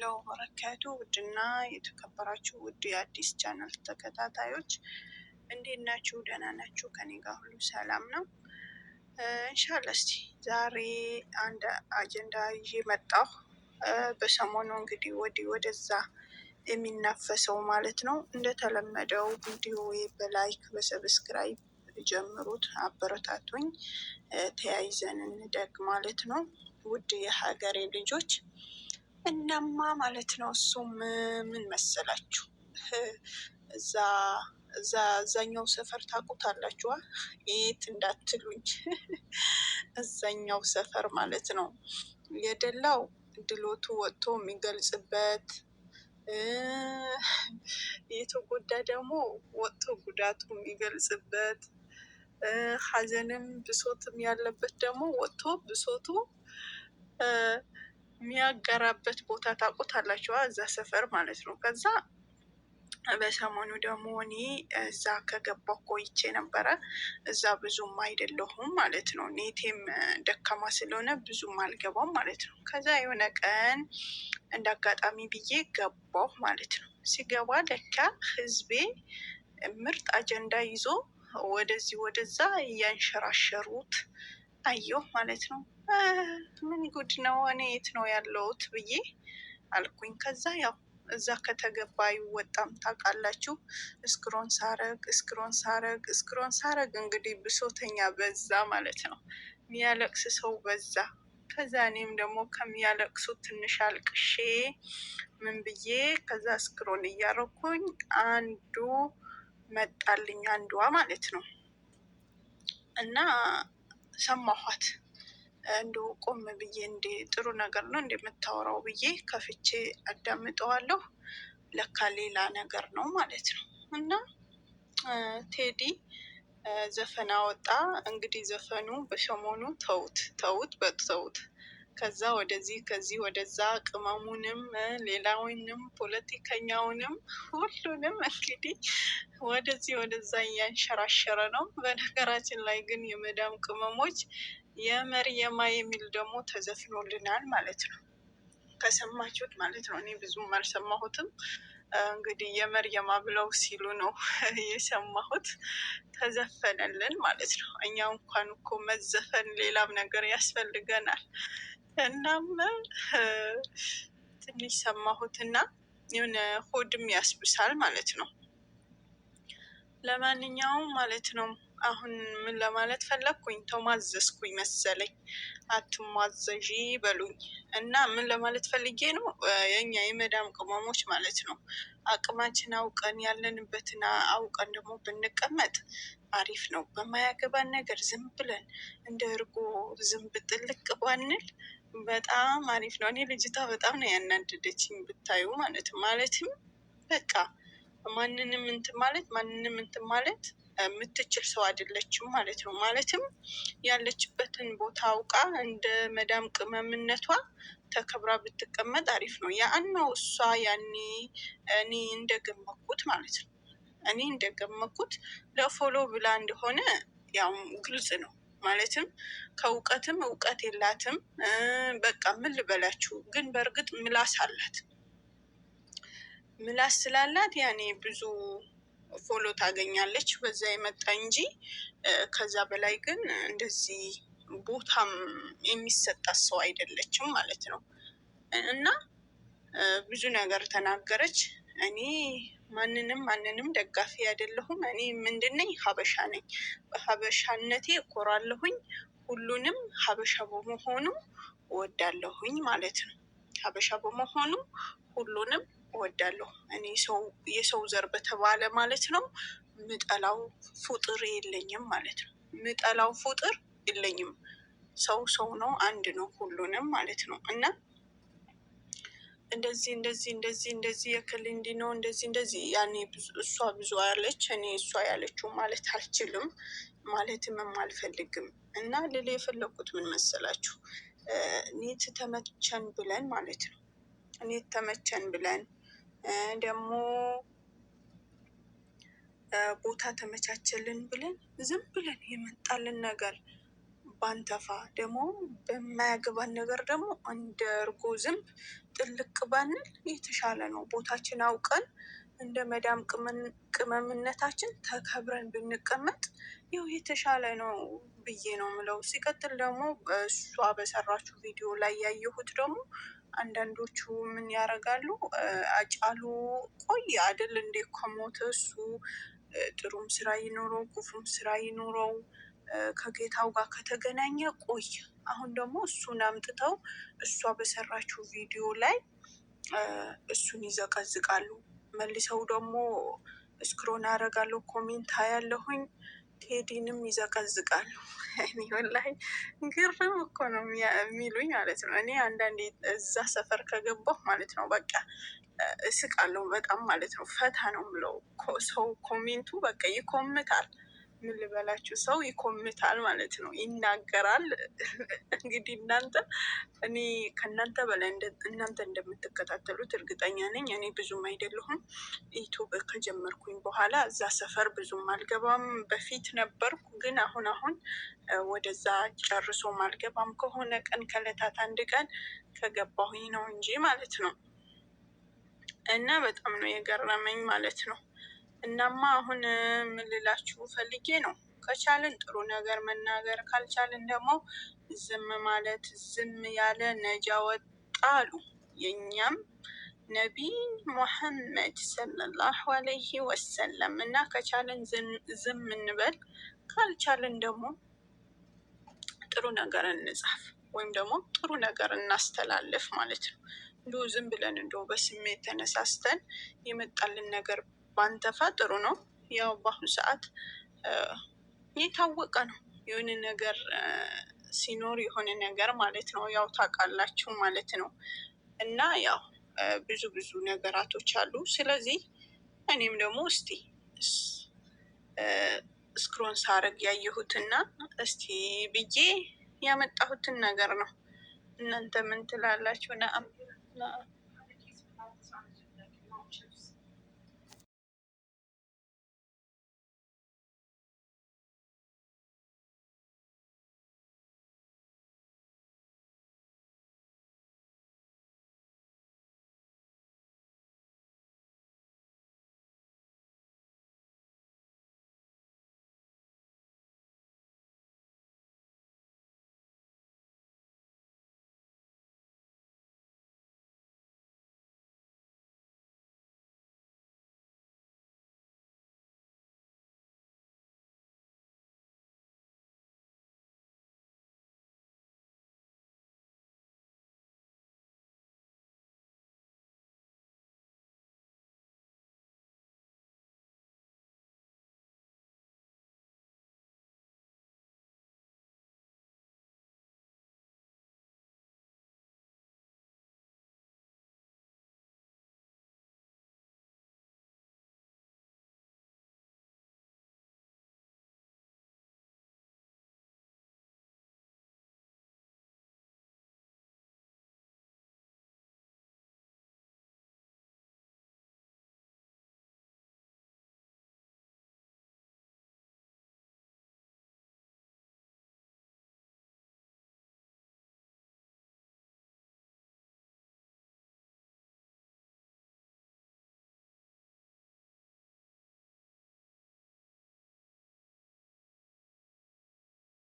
ወራህመቱላሂ ወበረካቱ። ውድና የተከበራችሁ ውድ የአዲስ ቻናል ተከታታዮች እንዴት ናችሁ? ደህና ናችሁ? ከኔ ጋር ሁሉ ሰላም ነው። ኢንሻአላህ እስቲ ዛሬ አንድ አጀንዳ ይዤ መጣሁ። በሰሞኑ እንግዲህ ወዲህ ወደዛ የሚናፈሰው ማለት ነው። እንደተለመደው ቪዲዮ በ like በ subscribe ጀምሩት፣ አበረታቱኝ፣ ተያይዘን እንደግ ማለት ነው። ውድ የሀገሬ ልጆች እናማ ማለት ነው። እሱም ምን መሰላችሁ እዛ እዛ እዛኛው ሰፈር ታውቁታላችኋ፣ የት እንዳትሉኝ፣ እዛኛው ሰፈር ማለት ነው የደላው ድሎቱ ወጥቶ የሚገልጽበት፣ የተጎዳ ደግሞ ወጥቶ ጉዳቱ የሚገልጽበት፣ ሀዘንም ብሶትም ያለበት ደግሞ ወጥቶ ብሶቱ የሚያጋራበት ቦታ ታውቁታላችኋ፣ እዛ ሰፈር ማለት ነው። ከዛ በሰሞኑ ደግሞ እኔ እዛ ከገባሁ ቆይቼ ነበረ። እዛ ብዙም አይደለሁም ማለት ነው። ኔቴም ደካማ ስለሆነ ብዙም አልገባም ማለት ነው። ከዛ የሆነ ቀን እንደ አጋጣሚ ብዬ ገባሁ ማለት ነው። ሲገባ ለካ ህዝቤ ምርጥ አጀንዳ ይዞ ወደዚህ ወደዛ እያንሸራሸሩት አየሁ ማለት ነው። ምን ጉድ ነው? እኔ የት ነው ያለሁት ብዬ አልኩኝ። ከዛ ያው እዛ ከተገባ አይወጣም ታውቃላችሁ። Scroll ሳረግ scroll ሳረግ scroll ሳረግ እንግዲህ ብሶተኛ በዛ ማለት ነው። የሚያለቅስ ሰው በዛ። ከዛ እኔም ደግሞ ከሚያለቅሱ ትንሽ አልቅሼ ምን ብዬ ከዛ scroll እያረኩኝ አንዱ መጣልኝ፣ አንዷ ማለት ነው። እና ሰማኋት እንዶ ቆም ብዬ እንዴ ጥሩ ነገር ነው እንደምታወራው ብዬ ከፍቼ አዳምጠዋለሁ። ለካ ሌላ ነገር ነው ማለት ነው። እና ቴዲ ዘፈን አወጣ። እንግዲህ ዘፈኑ በሰሞኑ ተውት ተውት በተውት ከዛ ወደዚህ ከዚህ ወደዛ ቅመሙንም ሌላውንም ፖለቲከኛውንም ሁሉንም እንግዲህ ወደዚህ ወደዛ እያንሸራሸረ ነው። በነገራችን ላይ ግን የመዳም ቅመሞች የመርየማ የሚል ደግሞ ተዘፍኖልናል ማለት ነው። ከሰማችሁት ማለት ነው። እኔ ብዙም አልሰማሁትም። እንግዲህ የመርየማ ብለው ሲሉ ነው የሰማሁት። ተዘፈነልን ማለት ነው። እኛ እንኳን እኮ መዘፈን ሌላም ነገር ያስፈልገናል። እናም ትንሽ ሰማሁትና የሆነ ሆድም ያስብሳል ማለት ነው። ለማንኛውም ማለት ነው አሁን ምን ለማለት ፈለግኩኝ? ተማዘዝኩኝ መሰለኝ። አትሟዘዢ በሉኝ። እና ምን ለማለት ፈልጌ ነው፣ የኛ የመዳም ቅመሞች ማለት ነው አቅማችን አውቀን ያለንበትን አውቀን ደግሞ ብንቀመጥ አሪፍ ነው። በማያገባን ነገር ዝም ብለን እንደ እርጎ ዝንብ ጥልቅ ባንል በጣም አሪፍ ነው። እኔ ልጅቷ በጣም ነው ያናደደችኝ ብታዩ ማለት ማለትም በቃ ማንንም እንትን ማለት ማንንም እንትን ማለት የምትችል ሰው አይደለችም ማለት ነው። ማለትም ያለችበትን ቦታ አውቃ እንደ መዳም ቅመምነቷ ተከብራ ብትቀመጥ አሪፍ ነው። ያነው እሷ ያኔ እኔ እንደገመኩት ማለት ነው እኔ እንደገመኩት ለ follow ብላ እንደሆነ ያው ግልጽ ነው። ማለትም ከእውቀትም እውቀት የላትም። በቃ ምን ልበላችሁ፣ ግን በእርግጥ ምላስ አላት። ምላስ ስላላት ያኔ ብዙ follow ታገኛለች በዛ የመጣ እንጂ ከዛ በላይ ግን እንደዚህ ቦታም የሚሰጣት ሰው አይደለችም ማለት ነው። እና ብዙ ነገር ተናገረች። እኔ ማንንም ማንንም ደጋፊ አይደለሁም። እኔ ምንድን ነኝ? ሀበሻ ነኝ። በሀበሻነቴ እኮራለሁኝ። ሁሉንም ሀበሻ በመሆኑ እወዳለሁኝ ማለት ነው። ሀበሻ በመሆኑ ሁሉንም እወዳለሁ። እኔ ሰው የሰው ዘር በተባለ ማለት ነው ምጠላው ፍጡር የለኝም ማለት ነው። ምጠላው ፍጡር የለኝም። ሰው ሰው ነው፣ አንድ ነው፣ ሁሉንም ማለት ነው። እና እንደዚህ እንደዚህ እንደዚህ እንደዚህ የክል እንዲህ ነው እንደዚህ እንደዚህ ያኔ እሷ ብዙ ያለች እኔ እሷ ያለችው ማለት አልችልም፣ ማለትም አልፈልግም። እና ልል የፈለኩት ምን መሰላችሁ፣ net ተመቸን ብለን ማለት ነው net ተመቸን ብለን ደግሞ ቦታ ተመቻቸልን ብለን ዝም ብለን የመጣልን ነገር ባንተፋ ደግሞ በማያገባን ነገር ደግሞ እንደ እርጎ ዝንብ ጥልቅ ባንል የተሻለ ነው። ቦታችን አውቀን እንደ መዳም ቅመምነታችን ተከብረን ብንቀመጥ ይኸው የተሻለ ነው ብዬ ነው ምለው። ሲቀጥል ደግሞ እሷ በሰራችው ቪዲዮ ላይ ያየሁት ደግሞ አንዳንዶቹ ምን ያደርጋሉ? አጫሉ ቆይ አይደል እንዴ ከሞተ እሱ ጥሩም ስራ ይኖረው ክፉም ስራ ይኖረው ከጌታው ጋር ከተገናኘ ቆይ። አሁን ደግሞ እሱን አምጥተው እሷ በሰራችው ቪዲዮ ላይ እሱን ይዘቀዝቃሉ። መልሰው ደግሞ scroll አደርጋለሁ comment አያለሁኝ፣ ቴዲንም ይዘቀዝቃሉ። እኔ ወላሂ ግርም እኮ ነው የሚሉኝ ማለት ነው። እኔ አንዳንዴ እዛ ሰፈር ከገባሁ ማለት ነው በቃ እስቃለሁ በጣም ማለት ነው። ፈታ ነው የምለው። ሰው comment ኡ በቃ ይኮምታል። ምን ልበላችሁ፣ ሰው ይኮምታል ማለት ነው፣ ይናገራል። እንግዲህ እናንተ እኔ ከእናንተ በላይ እናንተ እንደምትከታተሉት እርግጠኛ ነኝ። እኔ ብዙም አይደለሁም። ዩቱብ ከጀመርኩኝ በኋላ እዛ ሰፈር ብዙም አልገባም። በፊት ነበርኩ፣ ግን አሁን አሁን ወደዛ ጨርሶም አልገባም። ከሆነ ቀን ከእለታት አንድ ቀን ከገባሁኝ ነው እንጂ ማለት ነው። እና በጣም ነው የገረመኝ ማለት ነው። እናማ አሁን ምን ልላችሁ ፈልጌ ነው፣ ከቻልን ጥሩ ነገር መናገር፣ ካልቻልን ደግሞ ዝም ማለት። ዝም ያለ ነጃ ወጣ አሉ የእኛም ነቢ ሙሐመድ ሰለላሁ አለይሂ ወሰለም። እና ከቻልን ዝም እንበል፣ ካልቻልን ደግሞ ጥሩ ነገር እንጻፍ ወይም ደግሞ ጥሩ ነገር እናስተላልፍ ማለት ነው። እንዲሁ ዝም ብለን እንዲሁ በስሜት ተነሳስተን የመጣልን ነገር ባንተፋ ጥሩ ነው። ያው በአሁኑ ሰዓት የታወቀ ነው፣ የሆነ ነገር ሲኖር የሆነ ነገር ማለት ነው። ያው ታውቃላችሁ ማለት ነው። እና ያው ብዙ ብዙ ነገራቶች አሉ። ስለዚህ እኔም ደግሞ እስቲ scroll ሳረግ ያየሁትና እስቲ ብዬ ያመጣሁትን ነገር ነው። እናንተ ምን ትላላችሁ? ነአም ነአም።